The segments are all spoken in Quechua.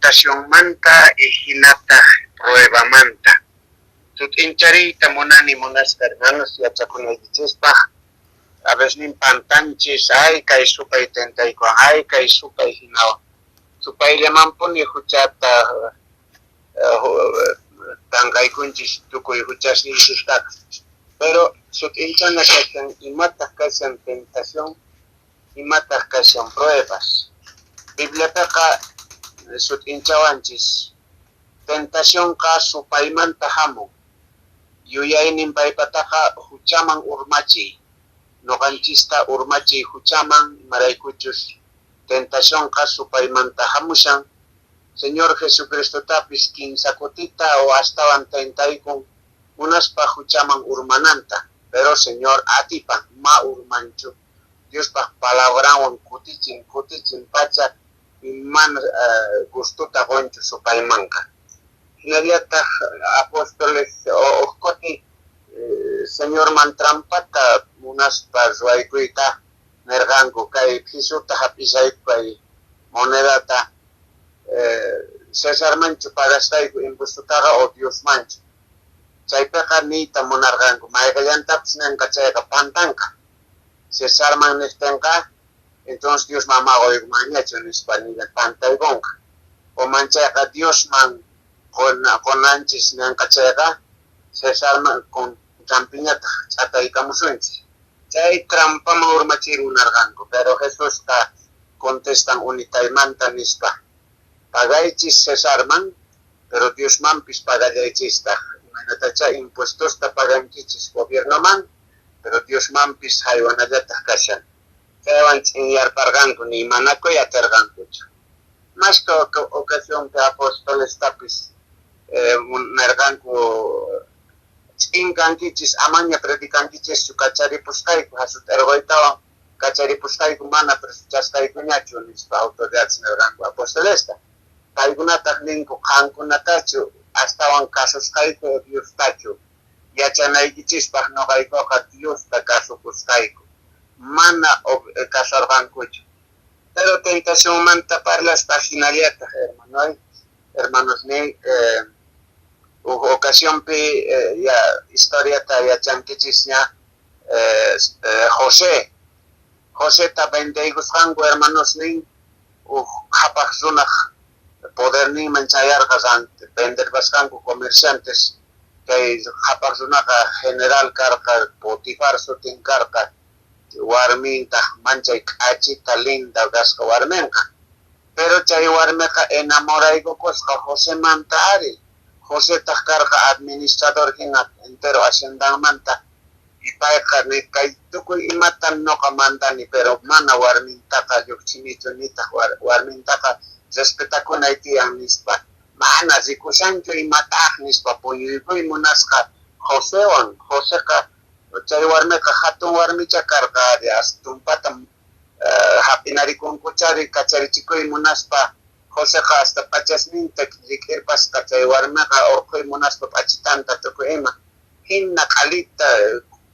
Tentacionmanta y hinataq pruebamanta. Sut'inchariyta munani, munasqa hermanos, yachakunaykichispaq. A veces pantanchis, ay, kay supay tentaykuwan, ay, kay supay hinawan. Supayllamanpuni huchata tanqaykunchis tukuy huchasninchistaqa. Pero sut'inchana kashan imataq kashan tentación, imataq kashan pruebas. Bibliapiqa sut'inchawanchis tentacionqa supaymanta hamun. Yuyaynin paypataqa huchaman urmachiy. Nuqanchista urmachiy huchaman, imaraykuchus tentacionqa supaymanta hamushan. Señor Jesucristotapis kinsa kutita o astawan tentaykun munaspa huchaman urmananta. Pero Señor atipan, ma urmanchu. Diospaq palabranwan kutichin, kutichin pacha y mana gustuta qunchu supaymanqa. Hinallataq apóstoles uj kuti Señorman trampata munaspa ruwaykuyta nirqanku, kay phisuta hap'isayku, kay monedata, Cesarmanchu pagasqayku impuestotaqa o Diosmanchu. Chaypiqa niyta munarqanku mayqillantapis ninqa chayqa pantanqa. Cesarman niqtinqa, entonces Diosman ma quykumanñachu nispa pantaykunqa. O manchayqa Diosman qunanchis ninqa chayqa Cesarman contranpiñataq ch'ataykamusunchis. Chay trampaman urmachir munarqanku, pero Jesusqa contestan unitaymanta nispa, pagaychis Cesarman, pero Diosmanpis pagallaychistaq. Imaynatacha impuestosta pagankichis gobiernoman, pero Diosmanpis haywanallataq kashan. Chaywan ch'inyarparqanku, ni manakuy atirqankuchu. Mashka ocasionpi apostolestapis nirqanku ch'in kankichis, amaña predicankichischu, kacharipusqayku, hasut'irquytawan kacharipusqayku, mana presochasqaykuñachu nispa autoridades nirqanku apostolesta. Paykunataq ninku, qankunatachu astawan kasusqayku Diostachu? Yachanaykichispaq nuqaykuqa Diosta kasukusqayku. Mana kasurqankuchu. Pero tentacionmanta parlaspa hinallataq, hermano, hermanos ni huk ocasionpi ya historiata yachankichisña, Joseta vendeykusqanku hermanosnin, huk qhapaq runaq poderninman chayarqa venderpasqanku comerciantes. Kay qhapaq runaqa general karqa, Potifar sutin karqa, warmintaq manchay k'achita, linda kasqa warminqa. Pero chay warmiqa enamoraykukusqa Josemanta ari. Josetaq karqa administrador hina entero haciendanmanta. Y payqa kay tukuy imata nuqa mandani, pero mana warmintaqa lluqchinichu, nitaq warmintaqa respetakunay tiyan nispa. Mana rikushanchu imataq nispa puñuykuy munasqa Josewan. Joseqa chay warmiqa hatun warmicha karqa ari, tumpata hap'inarikunkuchari kacharichikuy munaspa. Joseqa hasta p'achasninta llik'irpasqa chay warmiqa urquy munaspa p'achitanta tukuy ima. Hina q'alita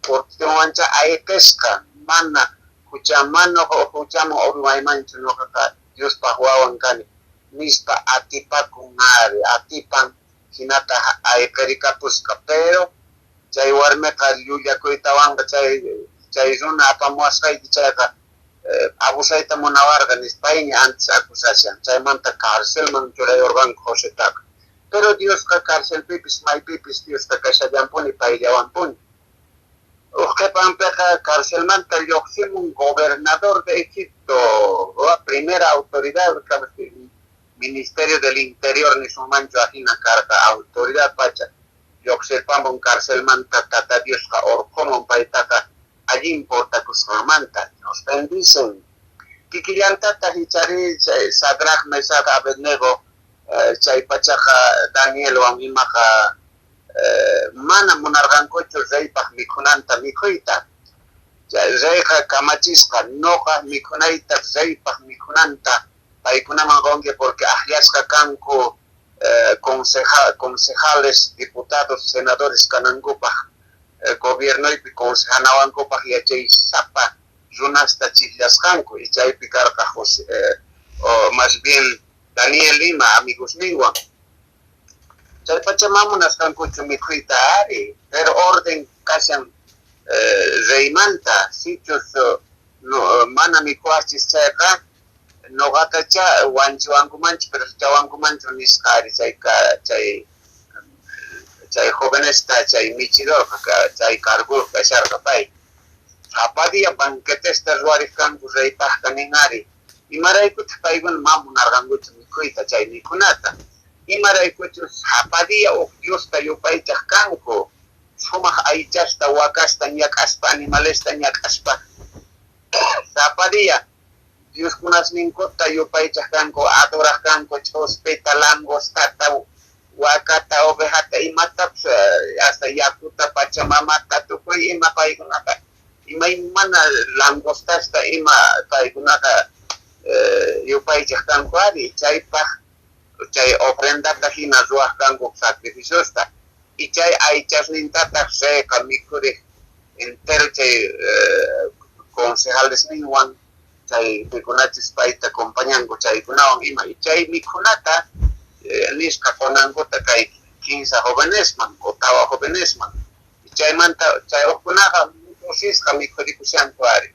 kurtiwancha ayqisqa, mana huchaman huchaman urmaymanchu, nuqaqa Diospaq wawan kani nispa atipakun ari, atipan, hinataq ayqirikapusqa. Pero chay warmiqa llullakuytawanqa chay runa apamuwasqayki chayqa abusayta munawarqa nispa payña antes acusashan. Chaymanta carcelman churayurqanku Josetaqa. Pero Diosqa carcelpipis maypipis Diosqa kashallanpuni payllawanpuni. Huk qhipanpiqa carcelmanta lluqsimun gobernador de Egipto, primera autoridad, Ministerio del Interior nisunmanchu ahina karqa, autoridad pacha. Lluqsirpamun carcelmanta, Tata Diosqa urqumun paytaqa allin portakusqanmanta. Dios bendicen. Kikillantataq ichari Sadrach, Mesach, Abednego, chay pachaqa Danielwan imaqa mana munarqankuchu reypaq mikhunanta mikhuyta. Chay reyqa kamachisqa, nuqa mikhunayta reypaq mikhunanta paykunaman qunki, porque akllasqa kanku concejales, diputados, senadores kanankupaq, gobiernoypi consejanawankupaq yachaysapa runasta chiqllasqanku. Y chaypi karqa José, o más bien Daniel ima amigosninwan. Chaypacha ma munasqankuchu mikhuyta ari, pero orden kashan reymanta, sichus no, mana mikhuwaqchis chayqa, noqatacha wanchiwankumanchu, presochawankumanchu nisqa ari chay jovenesta chay michidorqa chay carguyuq kasharqa pay. Sapa día banquetesta ruwariq kanku reypaqqa nin ari. Imaraykutaq paykuna ma munarqankuchu mikhuyta chay mikhunata? Imaraykuchus sapa día uj Diosta yupaychaq kanku, sumaq aychasta, wakasta ñak'aspa, animalesta ñak'aspa, sapa día dioskunasninkuta yupaychaq kanku, adoraq kanku, ch'uspita, langostata, wakata, ovejata, imatapis, hasta yakuta, pachamamata, tukuy ima paykunaqa, imaymana langostasta ima paykunaqa yupaychaq kanku ari, chaypaq chay ofrendata hina ruwaq kanku sacrificiosta, y chay aychasnintataq reyqa mikhuriq entero chay concejalesninwan, chay pikunachus payta acompañanku chaykunawan ima, y chay mikhunata nisqa qonankuta kay 15 jovenesman o 4 jovenesman, chaymanta chay hukkunaqa kusisqa mikhurikushanku ari.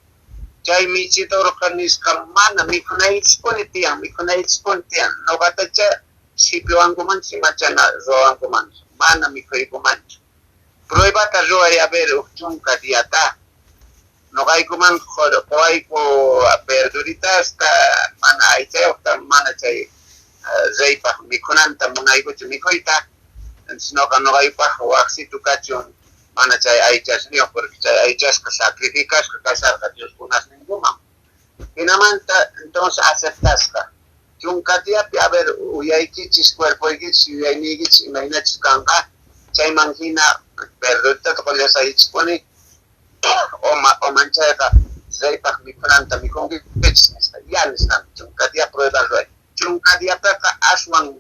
Chay michidorqa nisqa mana mikhunaychispuni tiyan, mikhunaychispuni tiyan, noqatacha sipiwankumanchu, imachana ruwankumanchu, mana mikhuykumanchu. Pruebata ruway a ver uj 10 diata, noqaykuman qowayku verduritasta, mana aychayuqta, mana chay reypaq mikhunanta munaykuchu mikhuyta, entonces noqaypaq waqsitu kachun, mana chay aychasniyuq, porque chay aychasqa sacrificasqa kasharqa dioskunasninkuman. Hinamanta entonces aceptasqa. 10 diapi a ver uyaykichis, cuerpoykichis, yuyayniykichis imaynachus kanqa, chayman hina verduritata qollasaychispuni, o manchayqa reypaq mikhunanta mikhunkichis nisqa, ya nisqanku, 10 día prueba ruway. 10 diapiqa aswan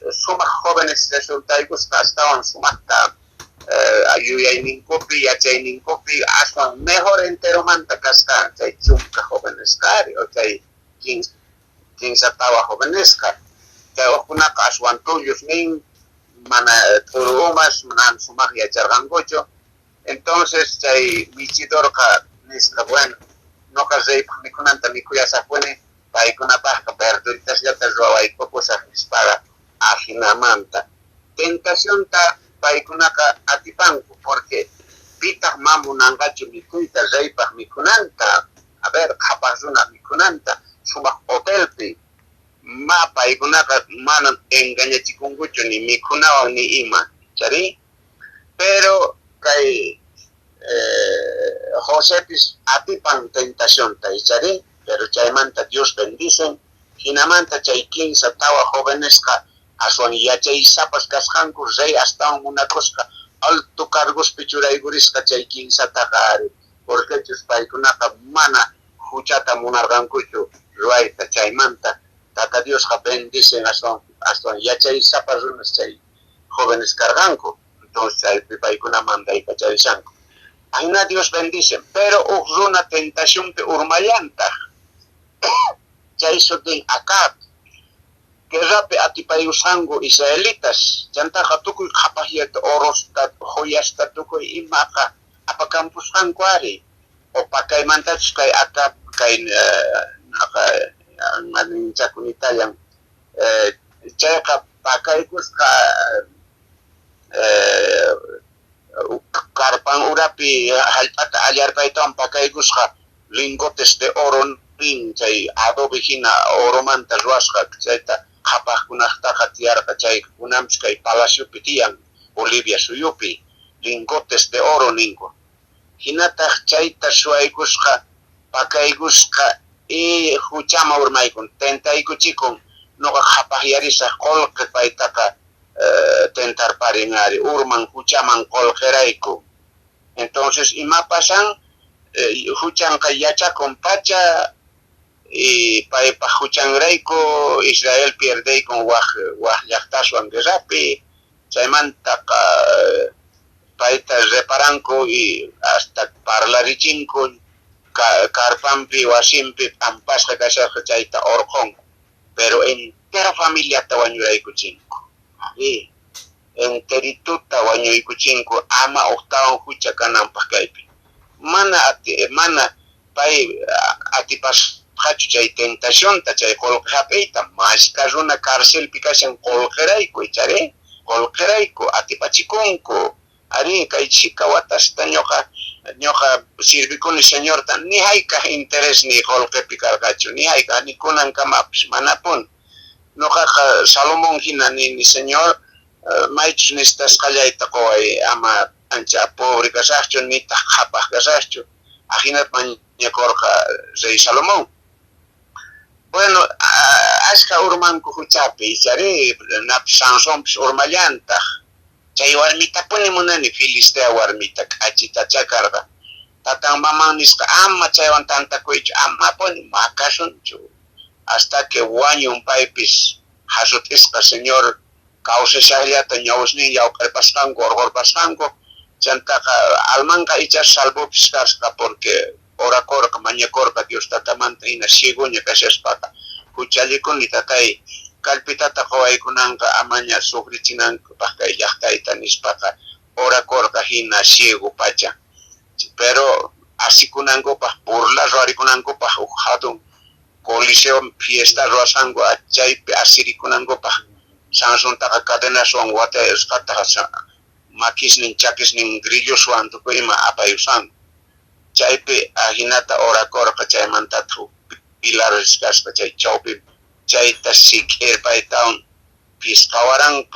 sumaq jóvenes resultaykusqa, astawan sumaqta yuyayninkupi, yachayninkupi, aswan mejor enteromanta kasqa chay 10 jovenesqa ari, o chay 15 tawa jovenesqa. Chay hukkunaqa aswan tullus nin, mana t'uru umas, mana sumaq yacharqankuchu. Entonces chay michidorqa nisqa, bueno, noqa reypaq mikhunanta mikhuyasaqpuni, paykunapaqqa verduritasllata ruwawaykukusaq nispaqa, ajinamanta. Tentacionta paykunaqa atipanku, porque pitaq ma munanqachu mikhuyta reypaq mikhunanta, a ver, qhapaq runa mikhunanta, sumaq hotelpi, ma paykunaqa manam engañachikunkuchu ni mikhunawan ni ima, chari? Pero kay Josepis atipan tentacionta, chari? Pero chaymanta Dios bendicen, hinamanta chay 15 tawa jovenesqa aswan yachaysapas kasqanku, rey astawan munakusqa, alto cargospi churaykurisqa chay 15taqa ari, porquechus paykunaqa mana huchata munarqankuchu ruwayta, chaymanta Tata Diosqa bendicen aswan yachaysapa runas chay jóvenes karqanku, entonces chaypi paykuna mandaykacharishanku. Ahina Dios bendice, pero uj runa tentacionpi urmallantaq. Chay sutin Acab. Guerrapi atipayusqanku israelitas, chantaqa tukuy qhapaqyata, orosta, joyasta, tukuy imaqa apakampusqanku ari. O pakaymantachus kay Acab, kay maninchakunitayan, chayqa pakaykusqa karpan urapi hallp'ata allarpaytawan pakaykusqa lingotes de oro nin, chay adobe hina oromanta ruwasqa, chayta qhapaqkunaqtaqa tiyarqa, chay kunanpis kay palaciopi tiyan, Bolivia suyupi, lingotes de oro ninku. Hinataq chayta suwaykusqa, pakaykusqa, y huchama urmaykun, tentaykuchikun, noqa qhapaqyarisaq qolqe paytaqa tentarparin ari, urman huchaman qolqerayku. Entonces ima pasan, huchanqa yachakun pacha, y paypaq huchanrayku Israel pierdeykun waq llaqtaswan guerrapi, chaymantaqa payta reparanku y hasta parlarichinku, karpanpi wasinpi p'ampasqa kasharqa chayta orqonku, pero en Entero familiata wañuraykuchinku. Arí, enterituta wañuykuchinku ama ujtawan jucha kananpaq kaypi. Mana mana pay atipasqachu chay tentacionta, chay qolqe hap'iyta. Mashka runa carcelpi kashan qolqerayku, ichari? Qolqerayku atipachikunku. Arí, kay chhika watasta ñoqa sirvikuni Señorta, ni hayk'aq interés ni qolqepi karqachu, ni hayk'aq, ni kunankamapis manapuni. Noqaqa Salomón hina nini, Señor, maychus necesitasqallayta qoway, ama ancha pobre kasaqchu, nitaq qhapaq kasaqchu. Ajinata mañakurqa rey Salomón. Bueno, ashka urmanku huchapi, ichari, napis Sansonpis urmallantaq. Chay warmitapuni munani, Filistea warmita, k'achitacha karqa. Tatan maman nisqa, ama chaywan tantakuychu, amapuni makasunchu. Hasta que wañun paypis hasut'isqa Señor kawsashaqllata ñawusnin llawq'arpasqanku, urqurpasqanku. Chantaqa almanqa ichas salvopis kasqa porque orakurqa, mañakurqa Dios tatamanta hina ciegoña kashaspaqa. Huchallikuni tatay, kallpitata qowaykunanqa amaña sufrichinankupaq kay llaqtayta nispaqa orakurqa hina ciego pacha. Pero asikunankupaq, burla ruwarikunankupaq huk hatun coliseo fiesta ruwasqanku chaypi asirikunankupaq Sansontaqa cadenaswan watayusqata makisnin chakisnin grilloswan tukuy ima apayusqanku. Chaypi ajinata orakurqa, chaymantataq huk pilar kasqa chay chawpi chayta sik'irpaytawan 5000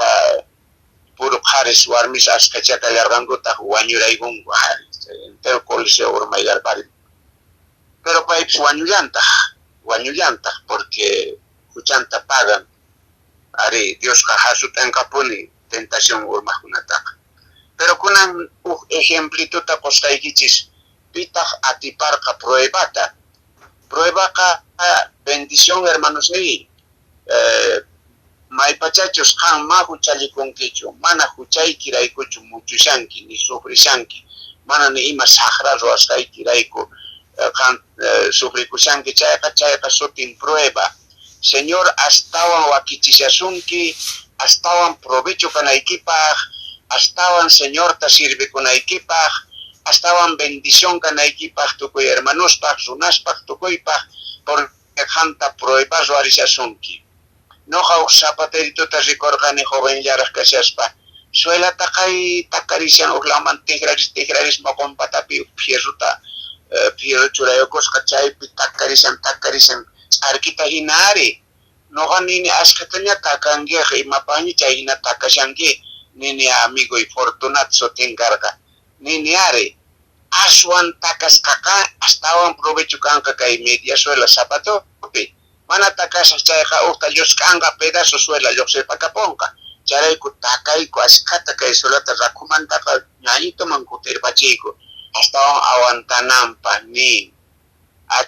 puro qharis warmis ashkhacha kallarqankutaq wañuraykunku. Entero coliseo urmayarparin. Pero paypis wañullantaq, wañullantaq porque huchanta pagan. Ari, Diosqa hasut'anqapuni tentación urmaqkunataqa. Pero kunan huk ejemplituta qusqaykichis, pitaq atiparqa pruebata. Pruebaqa bendición, hermanosniy. Maypachachus qan ma huchallikunkichu, mana huchaykiraykuchu muchushanki ni sufrishanki, mana ni ima saqra ruwasqaykirayku qan sufrikushanki chayqa, chayqa sutin prueba. Señor astawan wakichishasunki, astawan provecho kanaykipaq, astawan Señorta sirvikunaykipaq, astawan bendición kanaykipaq tukuy hermanospaq, runaspaq, tukuypaq, porque qanta prueba ruwarishasunki. Noqa huk zapaterituta rikurqani jovenllaraq kashaspa. Suelata qay takarishan huk lawman tikraris tikraris moqon patapi fierrota fierro churayukusqa chaypi takarishan takarishan ch'arkita hina ari. Noqa nini ashkhataña takankiqa imapaqña chay hina takashanki nini amigoy Fortunato sutin karqa. Nini ari aswan takasqaqa astawan provecho kanqa kay media suela zapatopi. Mana takasaq chayqa uqta llusk'anqa pedazo suela lluqsirpakapunqa. Chayrayku takayku ashkhata kay suelata rakhumantaqa ñañituman kutirpachiyku astawan aguantananpaq nin.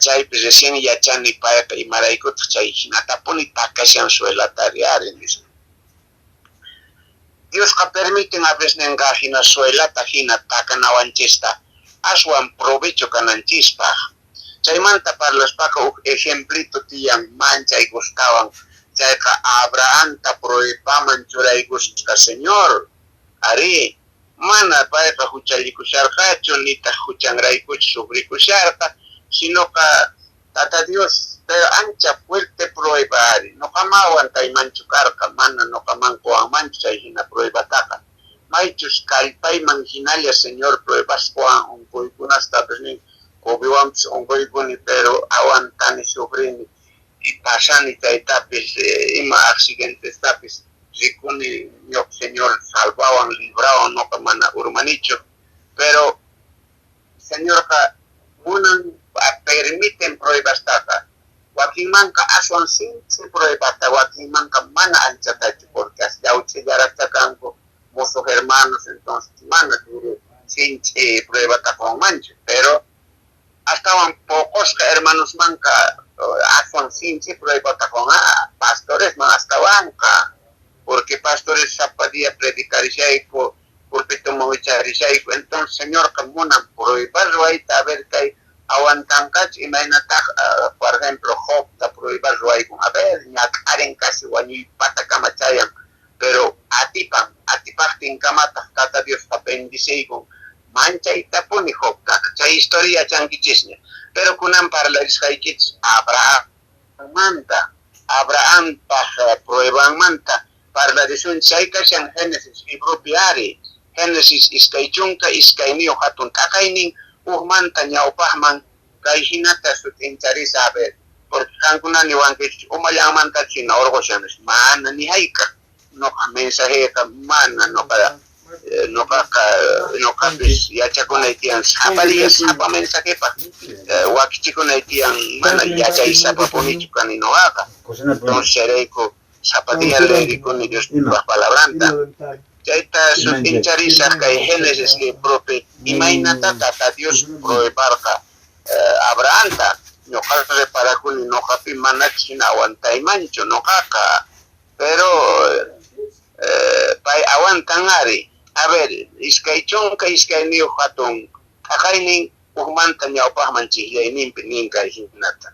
Chaypi recién yachani payqa imaraykutaq chay hinatapuni takashan suelata ari nispa. Diosqa permiten a veces ninqa hina suelata hina takanawanchista aswan provecho kananchispaq. Chaymanta parlaspaqa huk ejemplito tiyan manchay gustawan. Chayqa Abrahamta pruebaman churaykusqa Señor. Ari, mana payqa huchallikusharqachu nitaq huchanraykuchu sufrikusharqa, sinoqa Tata Dios, pero ancha fuerte prueba ari. Noqama aguantaymanchu karqa, mana noqaman qowanmanchu chay hina pruebataqa. Maychus kallpayman hinalla Señor pruebas qowan unquykunastapis nin COVIDwanpis unquykuni, pero aguantani, sufrini y pasani chaytapis ima accidentestapis rikuni ñuqa Señor salvawan, librawan, noqa mana urmanichu. Pero Señorqa munan permiten pruebastaqa. Wakinmanqa aswan sinchi pruebata, wakinmanqa mana anchatachu, porque llawch'illaraqcha kanku musuq hermanos, entonces mana sinchi pruebata qonmanchu. Pero astawan poqosqa hermanosmanqa aswan sinchi pruebata qon, pastoresman astawanqa, porque pastores sapa día predicarishayku, pulpituman wicharishayku, entonces Señorqa munan prueba ruwayta a ver kay Aguantanqachu imaynataq, por ejemplo, Jobta prueba ruwaykun? A ver, ñak'arin, casi wañuypatakama chayan, pero atipan, atipaqtinkamataq Tata Diosqa bendiciykun manchaytapuni Jobtaqa. Chay historia yachankichisña. Pero kunan parlarisqaykichis Abrahammanta, Abrahampaq pruebanmanta parlarisun. Chay kashan Génesis libropi ari, Génesis 22 hatun t'aqaynin, hukmanta ñawpaqman kay hinata sut'incharisa. A ver, porque qankuna niwankichis umallanmanta china urqushan, mana ni hayk'aq noqa mensajeqa mana noqa noqaqa noqapis yachakunay tiyan sapa día, sapa mensajepaq wakichikunay tiyan, mana yachaysapapunichu kani noqaqa. Entonces chayrayku sapa día leerikuni Diospaq palabranta. Chayta sut'incharisaq kay Génesis libropi imaynata Tata Dios pruebarqa Abrahamta. Ñuqa reparakuni noqapi manach hina aguantaymanchu noqaqa, pero pay aguantan ari. A ver, 22 hatun t'aqaynin, hukmanta ñawpaqman chiqllayninpi nin kay hinata.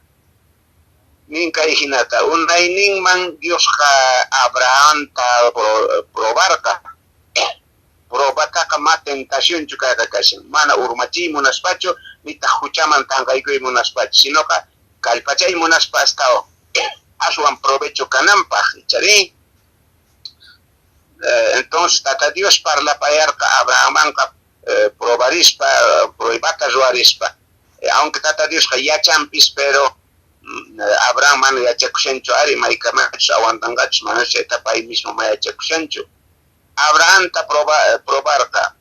Nin kay hinata: unayninman Diosqa Abrahamta probarqa. Probataqa ma tentacionchu kayqa kashan, mana urmachiy munaspachu, nitaq huchaman tanqaykuy munaspachu, sinoqa kallpachay munaspa astawan aswan provecho kananpaq, icharí? Entonces Tata Dios parlapayarqa Abrahammanqa probarispa, pruebata ruwarispa. Aunque Tata Diosqa yachanpis, pero Abraham mana yachakushanchu ari maykamachus aguantanqachus mana, chayta pay mismo ma yachakushanchu. Abrahamta probarqa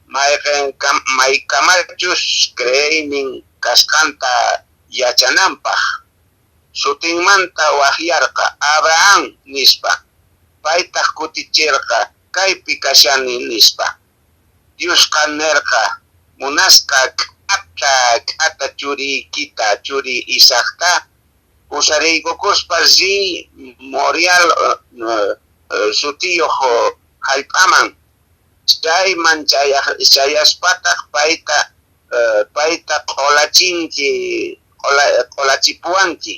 mayqen maykamachus creeynin kasqanta yachananpaq. Sutinmanta waqyarqa, "Abraham", nispa. Paytaq kutichirqa, "Kaypi kashani", nispa. Diosqa nerqa, "Munasqa k'ata k'ata churiykita, churi Isaacta pusariykukuspa riy Morial sutiyuq hallp'aman. Chayman chayaspataq payta q'olachinki, q'olachipuwanki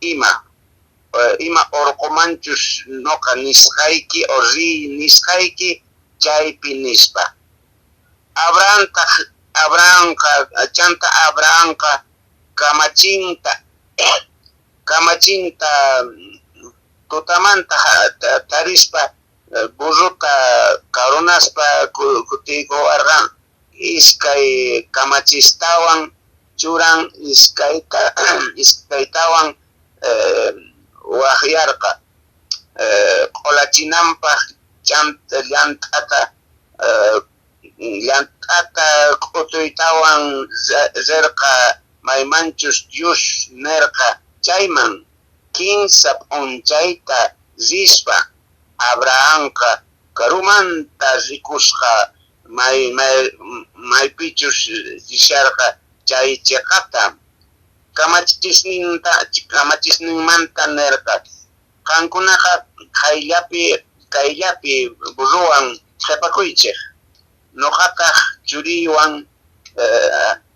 ima orqomanchus noqa nisqayki o riy nisqayki chaypi", nispa. Abrahamtaq Abrahamqa chanta Abrahamqa kamachinta tutamanta tarispa burruta karunaspa kutiykuwarqan, iskay kamachistawan churan, iskaytawan waqyarqa q'olachinanpaq llant'ata k'utuytawan rerqa maymanchus Dios nerqa chayman. Kinsa p'unchayta rispa Abrahamqa karumanta rikusqa maypichus risharqa chay cheqata. Kamachisninmanta nerqa: "Qankunaqa kayllapi burrowan qhepakuychej, noqataq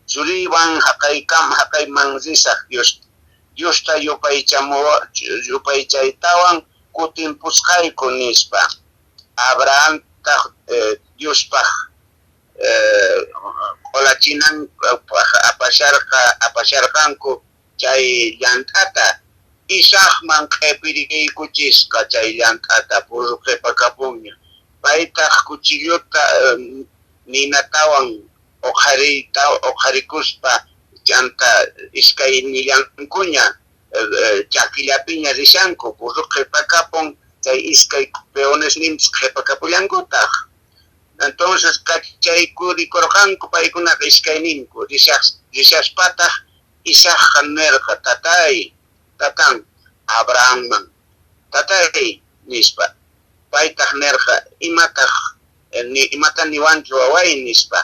churiywan haqayman risaj, Diosta yupaychaytawan kutimpusqayku", nispa. Abrahamtaq Diospaq q'olachinanpaq apasharqanku chay llant'ata Isaacman q'epiriykuchisqa. Chay llant'ata burro qhepakapunña, paytaq cuchillota ninatawan oqharikuspa, chanta iskaynillankuña chakillapiña rishanku, burro qhepakapun, chay iskay peonesninpis qhepakapullankutaq. Entonces kachaykurikorqanku paykunaqa iskayninku. Rishaspataq Isaacqa nerqa tatan Abrahamman: "Tatay", nispa. Paytaq nerqa: "Imataq, imata niwanki, waway?", nispa.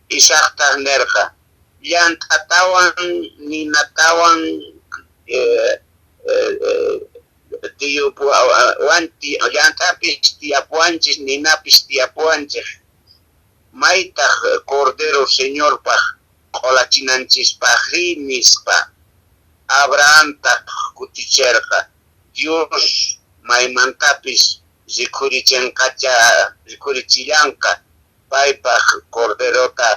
Isaactaq nerqa: "Llant'atawan ninatawan llant'apis tiyapuwanchis, ninapis tiyapuwanchis. Maytaq cordero Señorpaq q'olachinanchispajri? nispa. Abrahamtaj kuticherqa, Dios maymantapis rikhurichenqachá, rikhurichillanqa paypaj corderota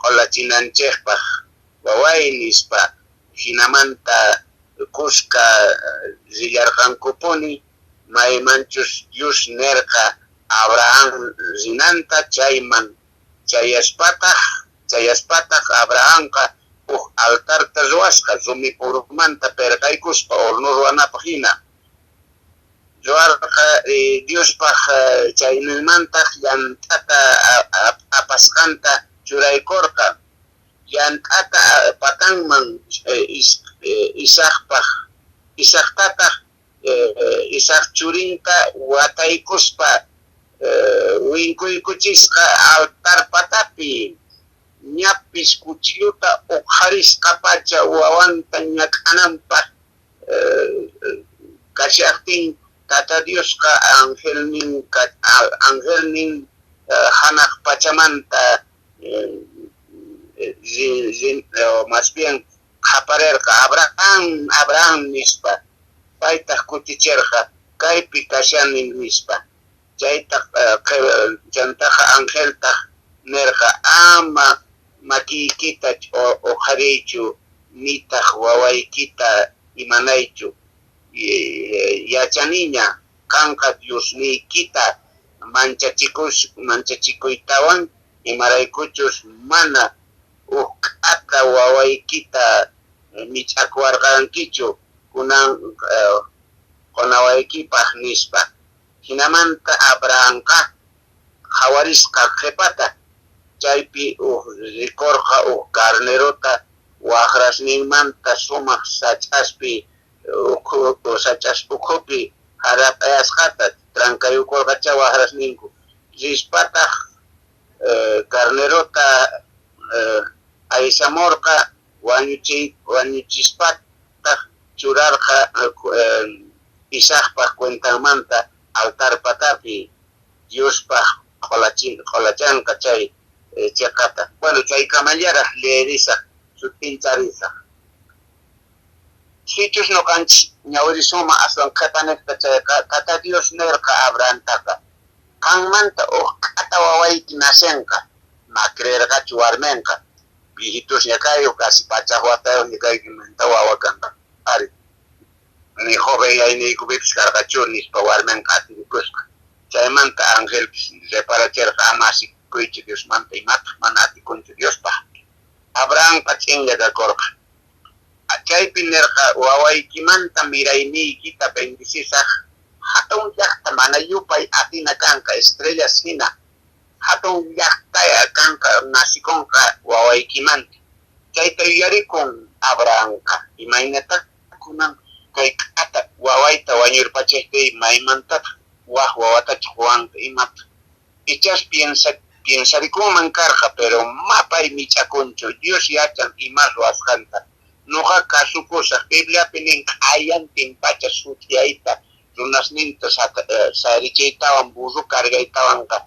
q'olachinanchejpaj, wawáy, nispa. Jinamanta khuska rillarqankupuni maymanchus Dios nerqa Abraham rinanta, chayman. Chayaspataj Abrahamqa uj altarta ruwasqa, rumi purumanta perqaykuspa horno ruwanapaj jina. Ruwarqa Diospaj, chayninmantaj llant'ata apasqanta churaykorqa. Llant'ata patanman Isaacpaj, Isaactataj Isaac churinta wataykuspa winkuykuchisqa altar patapi. Ñapis cuchillota oqharisqapacha wawanta ñak'ananpaj kashajtin, Tata Diosqa angelnin janaj pachamanta más bien qhaparerqa, Abraham, Abraham, nispa. Paytaj kuticherqa, Kaypi kashani, nispa. Chaytaj chantaqa angeltaj nerqa, Ama makiykita oqhariychu, nitaj wawaykita imanaychu. Yachaniña qanqa Diosniykita manchachikuytawan, imaraykuchus mana uj k'ata wawaykita mich'akuwarqankichu kunan qonawaykipaj, nispa. Jinamanta Abrahamqa qhawarisqa qhepata, chaypi uj rikorqa uj carnerota wajrasninmanta sumaj sach'aspi sach'as ukhupi jarap'ayasqata, trankayukorqachá wajrasninku. Rispataj carnerota aysamorqa, wañuchispataj churarqa Isaacpaj cuentanmanta altar patapi, Diospaj q'olachanqa chay cheqata. Bueno, chaykamallaraj leerisaj, sut'incharisaj. Sichus noqanchis ñawirisunman aswan qhepanejta chayqa, Tata Dios nerqa Abrahamtaqa, Qanmanta uj k'ata wawayki nacenqa. Ma creerqachu warmenqa, viejitosña kayku, casi pachaj watayojña kaykimanta wawa kanqa ari. Ni jovenyayniykupipas karqachu, nispa warmenqa atirikusqa. Chaymanta angelpis reparacherqa, ama asikuychu Diosmanta, imataj mana atikunchu Diospaj. Abrahamqa ch'inlla kakorqa. Chaypi nerqa, Wawaykimanta mirayniykita bendecisaj, jatun llajta mana yupay atina kanqa, estrellas jina. Jatun llajta kanqa, nacikonqa wawaykimanta. Chayta yuyarikun Abrahamqa, imaynatá kunan kay k'ata wawayta wañurpachejtiy, maymantataj waj wawatachu qowanqa imata? Ichas piensarikunman karqa, pero mapay mich'akunchu. Dios yachan ima ruwasqanta. Noqa kasukusaj. Bibliapi nin q'ayantin pacha sut'iyayta runasninta sayarichiytawan burro cargaytawanqa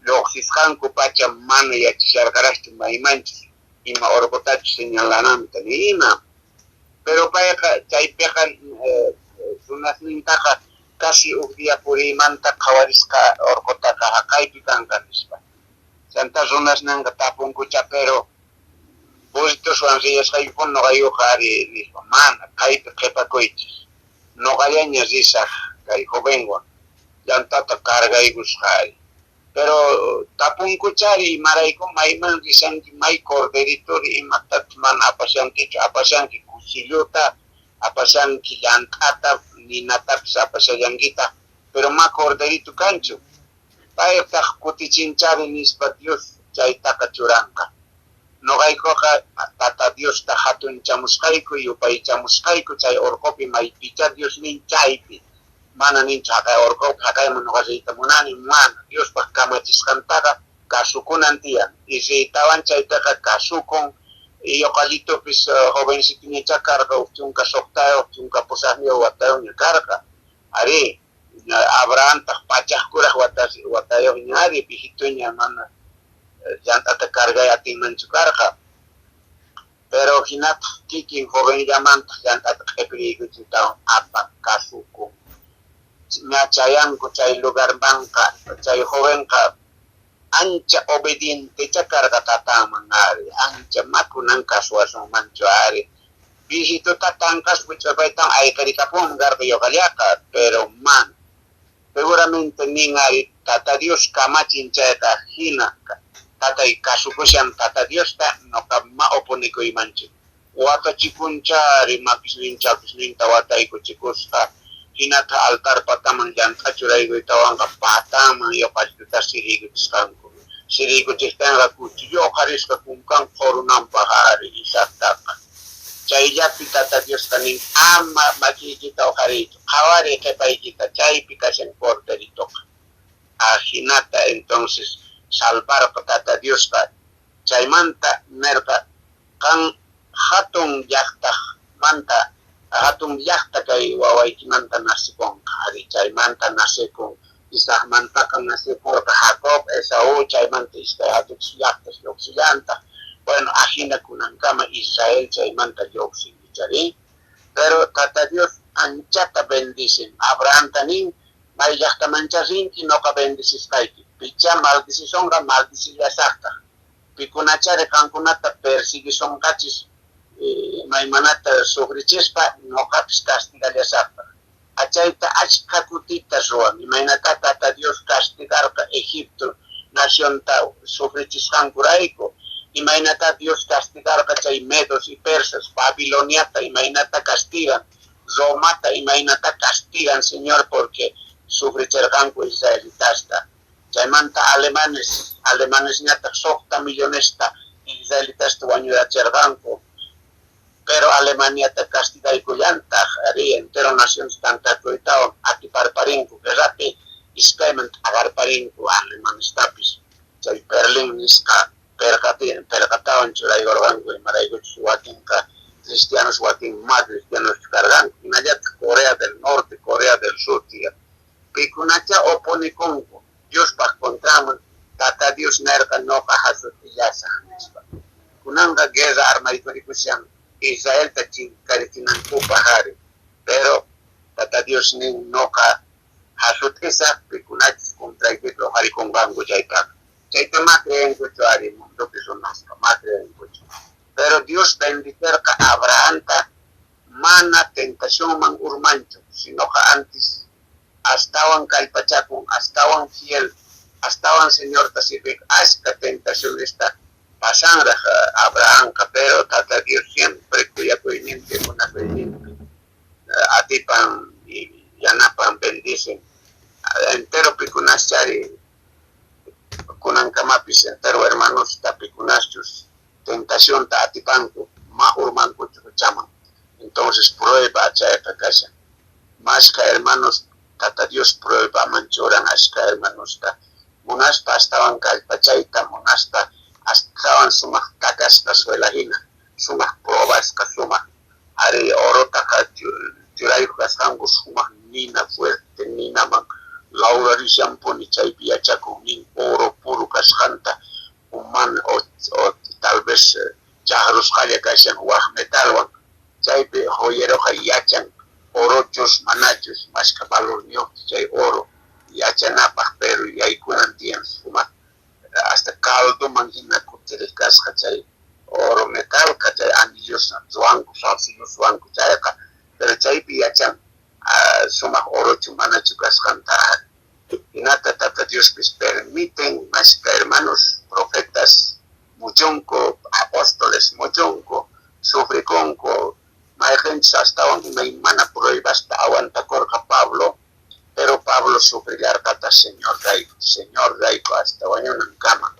llojsisqanku pacha mana yachasharqarajchu maymanchus ima orqotachus señalananta ni ima. Pero payqa chaypeqa runasnintaqa casi uj día puriymanta qhawarisqa orqotaqa jaqaypi kanqa nispa. Chantá runasnenqa tapunkuchá, pero burritoswan rillasqaykupuni noqaykoqa ari nispa, mana, kaypi qhepakuychis. Noqallaña risaj kay jovenwan, llantata cargaykusqa ari. Pero tapunkuchari imarayku mayman rishanki, may corderitori imatapis mana apashankichu, apashanki cuchillota, apashanki llant'ata, ninatapis apashallankitaj, pero ma corderito kanchu. Paytaj kutichinchari nispa Dios chaytaqa churanqa. Noqaykoqa Tata Diosta jatunchamusqayku, yupaychamusqayku chay orqopi maypichá Dios nin chaypi. Mana ninchu jaqay orqopi, jaqayman noqa riyta munani, mana. Diospaj kamachisqantaqa kasukunan tiyan. Y riytawan chaytaqa kasukun. Y yoqallitupis jovencitoñachá karqa, uj 16, 18 watayojña karqa. Arí, Abrahamtaj pachaj kuraj watayojña ari, viejitoña mana llant'ata cargay atinmanchu karqa. Pero hinataq kikin jovenllamantaq llant'ata q'ipiriykuchitawan apan, kasukun. Ña chayanku chay lugarmanqa, chay jovenqa ancha obedientecha karqa tatanman ari, ancha makunan kasuwasunmanchu ari. Viejituta tanqaspa ch'urpaytawan ayqirikapunman karqa yoqallaqa, pero mana. Seguramente nin ari, Tata Dios kamachin chayqa hina tatay kasukushan Tata Diosta, noqa ma oponikuymanchu. Watachikunchari makisnin chakisninta wataykuchikusqa, hinata altar pataman llant'a churaykuytawanqa patanman yoqalltuta siriykuchisqanku. Siriykuchiktinqa cuchillo uqharisqa kunkan qhorunanpaq ari Isaactaqa. Chayllapi Tata Diosqa nin, ama makiykita uqhariychu, qhawariy qhipaykita, chaypi kashan corderitoqa. Ajinata entonces salvarqa Tata Diosqa. Chaymanta nerqa, qan hatun llaqtamanta, hatun llaqta kay wawaykimanta nacekunqa. Ari, chaymanta nacekun. Isaacmantaqa nacekurqa Jacob, Esaú, chaymanta iskay hatun llaqtas lluqsillantaq. Bueno, ajina kunankama Israel chaymanta lluqsin, icharí? Pero Tata Dios anchata bendicen. Abrahamta nin, may llaqtamancha rinki, noqa bendecisqayki. Pichá maldicisonqa, maldicillasaqtaq. Pikunachari qankunata persiguisonqachis, maymanata sufrichispa, noqapis castigallasaqtaq. Achayta achkha kutita ruwan. Imaynata Tata Dios castigarqa Egipto nacionta sufrichisqankurayku. Imaynata Dios castigarqa chay medos y persas, Babiloniata imaynata castigan, Romata imaynata castigan, Señor, porque sufricherqanku israelitasta. Chaymanta alemanes, alemanesñataq 6 millonesta israelitasta wañuracherqanku. Pero Alemaniata castigaykullantaq, ari, entero nación tantakuytawan atiparparinku guerrapi, iskayman t'aqarparinku alemanestapis. Chay Berlín nisqa perqapi perqatawan churaykurqanku, imaraykuchus wakinqa cristianos, wakin ma cristianos karqanku. Hinallataq Corea del Norte, Corea del Sur tiyan. Pikunacha oponikunku Diospaq contranman, Tata Dios nerqa noqa hasutillasaq nispa. Kunanqa guerra armaykurikusan Israelta chinkarichinankupa ari. Pero Tata Dios nin, noqa hasut'isaq pikunachus contraykipi uqharikunqanku chaytaqa. Chayta ma creenkuchu ari mundopi runasqa, ma creenkuchu. Pero Dios bendicerqa Abrahamta, mana tentacionman urmanchu, sinoqa antes astawan kallpachakun, astawan fiel, astawan Señorta sirvik. Ashka tentacionesta pasanraq Abrahamqa, pero Tata Dios siempre kuyakuyninpi, munakuyninpi atipan, yanapan, bendicen. Entero pikunaschari kunankamapis, entero hermanos pikunaschus tentacionta atipanku, ma urmankuchu huchaman. Entonces prueba chayqa kashan. Mashka hermanos Tata Dios pruebaman churan, ashka hermanosta munaspa astawan kallpachayta, munaspa astawan sumaq takasqa suela hina, sumaq probasqa, sumaq ari orotaqa churayuq kasqanku sumaq nina, fuerte ninaman lawrarishanpuni, chaypi yachakun nin oro puro kasqanta o mana, o tal vez chaqrusqalla kashan wak metalwan. Chaypi joyeroqa yachan orochus manachus, mashka valorniyuqchus chay oro yachanapaq, pero yaykunan tiyan sumaq hasta caldoman hina kutiriq kasqa chay oro metalqa, chay anillos ruwanku, zarcillos ruwanku chayqa, pero chaypi yachan sumaq orochu manachu kasqanta. Hinata Tata Diospis permiten mashka hermanos, profetas muchunku, apóstoles muchunku, sufrikunku. Mayqinchus astawan imaymana pruebasta aguantakurqa Pablo, pero Pablo sufrillarqataq Señor rayku, Señor rayku hasta wañunankama.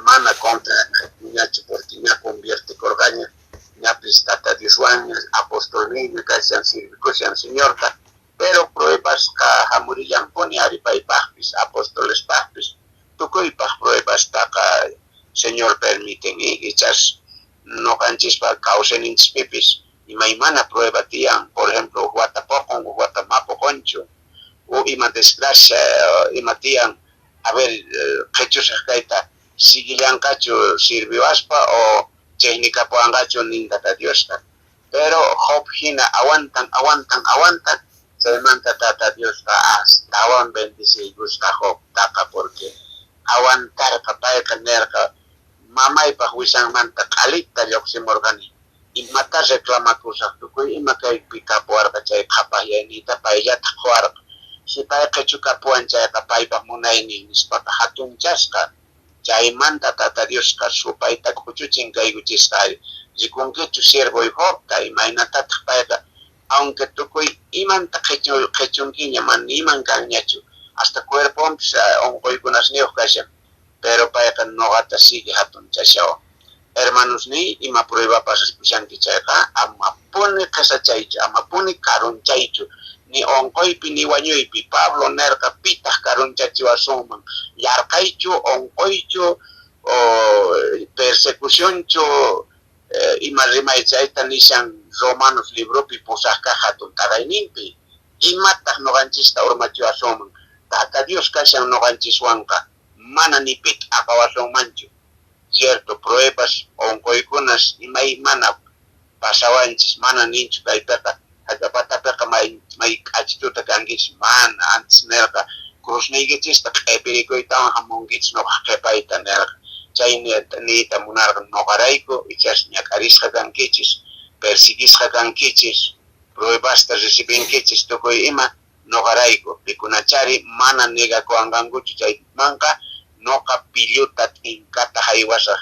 Mana contra ñachu, porque ña conviertikurqaña, ñapis Tata Dioswanña, apostolninña kashan, sirvikushan Señorta, pero pruebasqa hamurillanpuni ari paypaqpis, apostolespaqpis, tukuypaq pruebastaqa Señor permiten. Ichas noqanchispa kawsayninchispipis imaymana prueba tiyan, por ejemplo, huk wata poqon, huk wata ma poqonchu, o ima desgracia ima tiyan, a ver, qhichusaq kayta, siguillanqachu sirviwaspa o Chejnikapuwanqachu nin Tata Diosqa. Pero Job hina aguantan, aguantan, aguantan. Chaymanta Tata Diosqa astawan bendeciykusqa Jobtaqa, porque aguantarqa. Payqa nerqa: "Mamaypaq wisanmanta q'alita lluqsimurqani, imata reclamakusaq? Tukuy ima kaypi kapuwarqa chay qhapaqyayniyta payllataq quwarqa. Si pay qhichukapuwan chayqa, paypaq munaynin", nispaqa hatunchasqa. Chaymanta Tata Diosqa supayta k'uchuchin kaykuchisqa: "Rikunkichu siervoy Jobta, imaynatataq payqa, aunque tukuy imanta qhichunkiña, mana iman kanñachu, hasta cuerponpis unquykunasniyuq kashan, pero payqa noqata sigue hatunchashawan". Hermanosniy, ima pruebapas rikushanki chayqa, amapuni qhisachaychu, amapuni karunchaychu, ni unquypi ni wañuypi. Pablo nerqa: "Pitaq karunchachiwasunman? Yarqaychu, unquychu, o persecucionchu?" Ima rimay chayta nishan Romanos libropi pusaq kaq hatun t'aqayninpi. Imataq noqanchista urmachiwasunman? Tata Dios kashan noqanchiswanqa, mana ni pita aqawasunmanchu. Cierto, pruebas, unquykunas, imaymana pasawanchis. Mana ninchu kaypiqa, jallp'a patapiqa may may k'achituta kankichis, mana. Antes nerqa: "Cruzniykichista q'ipirikuytawan hamunkichis noqaq qhipayta", nerqa. Chay niyta munarqa noqarayku ichas ñak'arisqa kankichis, persiguisqa kankichis, pruebasta recibinkichis, tukuy ima noqarayku. Pikunachari mana negakuwanqankuchu chaymanqa noqa pilluta t'inkata haywasaq,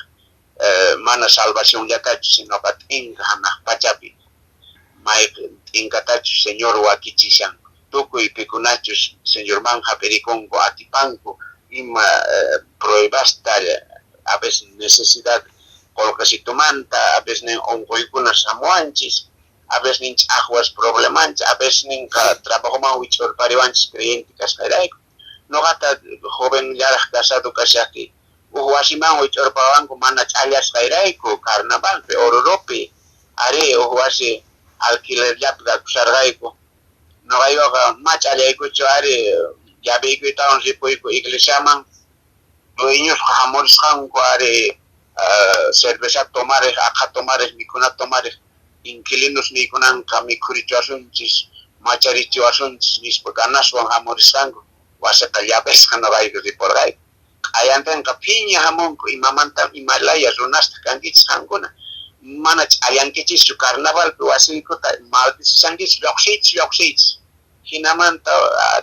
mana salvacionllatachu, sinoqa t'inka hanaq pachapi, may t'inkatachus Señor wakichishan. Tukuy pikunachus Señorman hap'irikunku atipanku ima pruebasta, a veces necesidad qolqesitumanta, a veces nin unquykuna hamuwanchis, a veces nin ch'aqwas problemanchis, a veces ninqa trabajoman wich'urpariwanchis creyente kasqayrayku. Noqata jovenllaraq casado kashaqtiy uj wasiman wich'urpawanku mana ch'allasqayrayku, carnavalpi, Oruropi. Ari, uj wasi alquilerllapi kakusharqayku. Noqaykuqa ma ch'allaykuchu ari, llaveykuytawan ripuyku iglesiaman. Dueñosqa hamurisqanku ari cerveza tomarej, aqha tomarej, mikhuna tomarej inquilinos niykunanqa mikhurichiwasunchis, macharichiwasunchis nispa ganaswan hamurisqanku. Wasiqa llavesqa, noqayku ripurqayku. Q'ayantinqa phiña hamunku: "Imamanta, imalaya runastaq kankichis qankuna? Mana ch'allankichischu carnavalpi, wasiykuta maldechishankichis, lluqsiychis, lluqsiychis". Hinamanta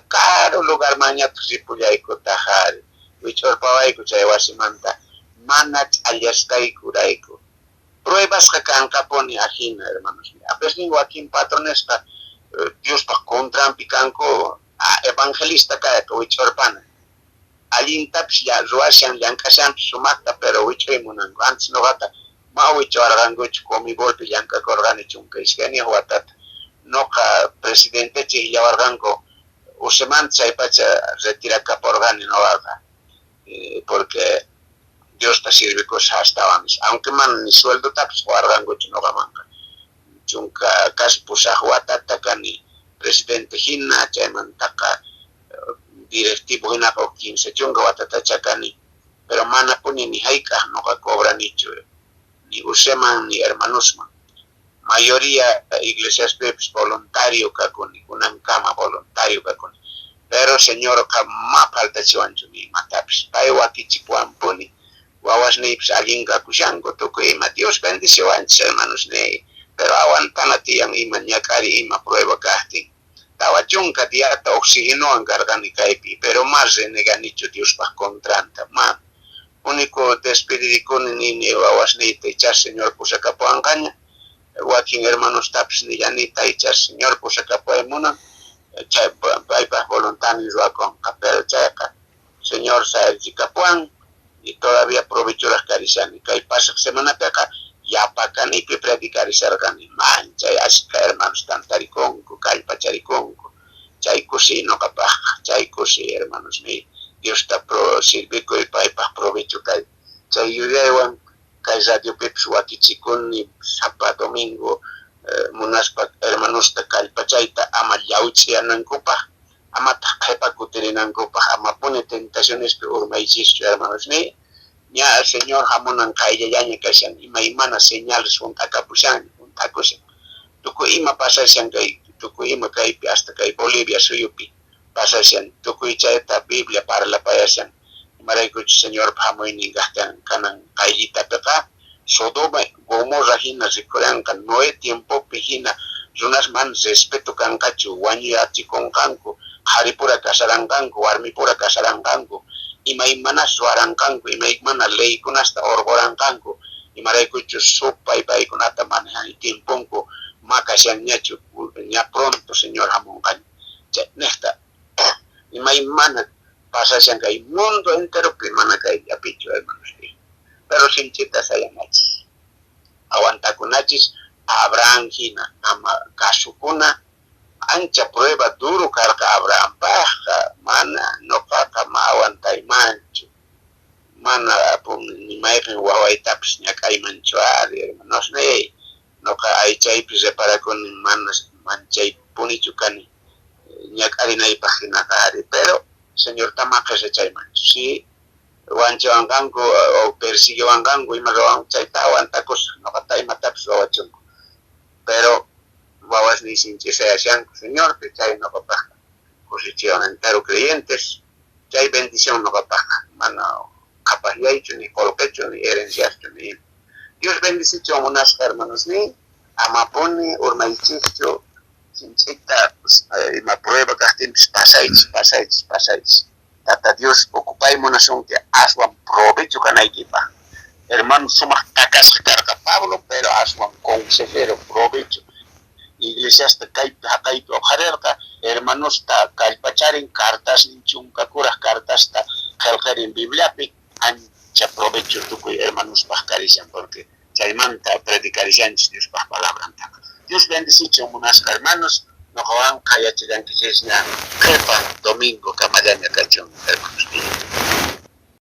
karu lugarmanñataq ripullaykutaq ari, wich'urpawayku chay wasimanta mana ch'allasqaykurayku. Pruebasqa kanqapuni ajina, hermanos. A veces wakin patronesqa Diospaq contranpi kanku. Evangelista kayqa wich'urpana. Allintapis ruwashan, llank'ashanpis sumaqta, pero wich'uy munanku. Antes noqata ma wich'uwarqankuchu. Comibolpi llank'akurqani 12 watata. Noqa presidente chijllawarqanku usemanta, chaypacha retirakaporqani noqaqa, porque Diosta sirvikusha astawan, aunque mana ni sueldotapis quwarqankuchu noqamanqa. Chunka casi pusaq watata kani presidente hina, chaymantaqa directivo hinaqa 30 watatacha kani, pero manapuni ni hayk'aq noqa cobranichu, ni useman ni hermanosman. Mayoría iglesiaspipis voluntario kakuni, kunankama voluntario kakuni, pero Señorqa ma faltachiwanchu ni imatapis, pay wakichipuwanpuni. Wawasniypis allin kakushanku, tukuy ima Dios bendiciwanchis, hermanos niy, pero aguantana tiyan ima ñak'ari, ima prueba kaqtin. 40 diata oxigenowan karqani kaypi, pero ma reneganichu Diospaq contranta, ma. Único despedirikuni, nini wawasniyta: "Ichas Señor pusakapuwanqaña". Wakin hermanostapis nillanita: "Ichas Señor pusakapuway munan, chay paypaq voluntadnin ruwakunqa, pero chayqa Señor sayarichikapuwan y todavía provechuraq karishani". Kay pasaq semanapiqa yapakanipi predicarisharqani, manchay ashka hermanos tantarikunku, kallpacharikunku. Chay kusiy noqapaqqa, chay kusiy, hermanos niy, Diosta sirvikuy, paypaq provecho kay. Chay yuyaywan kay radiopipis wakichikuni sapa domingo, munaspa hermanosta kallpachayta ama llawch'iyanankupaq, amataq qhipa kutirinankupaq. Amapuni tentacionespi urmaychischu, hermanos niy. Ña Señor hamunan qayllallaña kashan, imaymana señales hunt'akapushan, hunt'akushan. Tukuy ima pasashan kay, tukuy ima kaypi, hasta kay Bolivia suyupi pasashan, tukuy chayta Biblia parlapayashan. Imaraykuchus Señorpa hamuynin kaqtin kanan qayllitapiqa Sodoma Gomorra hina rikhuranqa, Noé tiempopi hina runas mana respeto kanqachu, wañuyachikunqanku, qharipura casaranqanku, warmipura casaranqanku, imaymanas ruwaranqanku, imaymana leykunasta urquranqanku, imaraykuchus supay paykunata manejan tiemponku makashanñachu, ña pronto Señor hamunqaña. Chaynejta imaymana pasashan kay mundo enteropi, mana kayllapichu, hermanos. Pero sinchita sayanachis, aguantakunachis Abraham hina, ama kasukuna. Ancha prueba duro karqa Abrahampaqqa, mana nuqaqa ma aguantaymanchu, mana ni mayqin wawaytapis ñak'aymanchu ari, hermanos niyay. Nuqa aychaypi reparakuni, mana manchaypunichu kani ñak'arinaypaq hinaqa ari, pero Señorta ma qhisachaymanchu. Si wanchiwanqanku o persiguiwanqanku, ima ruwan chayta aguantakusaq, nuqata imatapis ruwachunku, pero wawasniy sinchi sayashanku Señorpi, chay nuqapaqqa kusichiwan, entero creyentes, chay bendición nuqapaqqa, mana qhapaqllaychu, ni qolqechu, ni herenciaschu, ni ima. Dios bendicichun, munasqa hermanosniy, amapuni urmaychischu, sinch'ita ima prueba kaqtinpis pasaychis, pasaychis, pasaychis. Tata Dios ocupay munasunki aswan provecho kanaykipaq. Hermano, sumaq takasqa karqa Pablo, pero aswan consejero provecho. Iglesiasta kaypi haqaypi uqharirqa, hermanosta kallpacharin, cartasnin chunka kuraq cartasta qillqarin Bibliapi, ancha provecho tukuy hermanospaq karishan, porque chaymanta predicarishanchis Diospaq palabrantaqa. Dios bendicichun, munasqa hermanos, nuqawanqa yachallankichisña qhipa domingo kamallaña kachun, hermanos.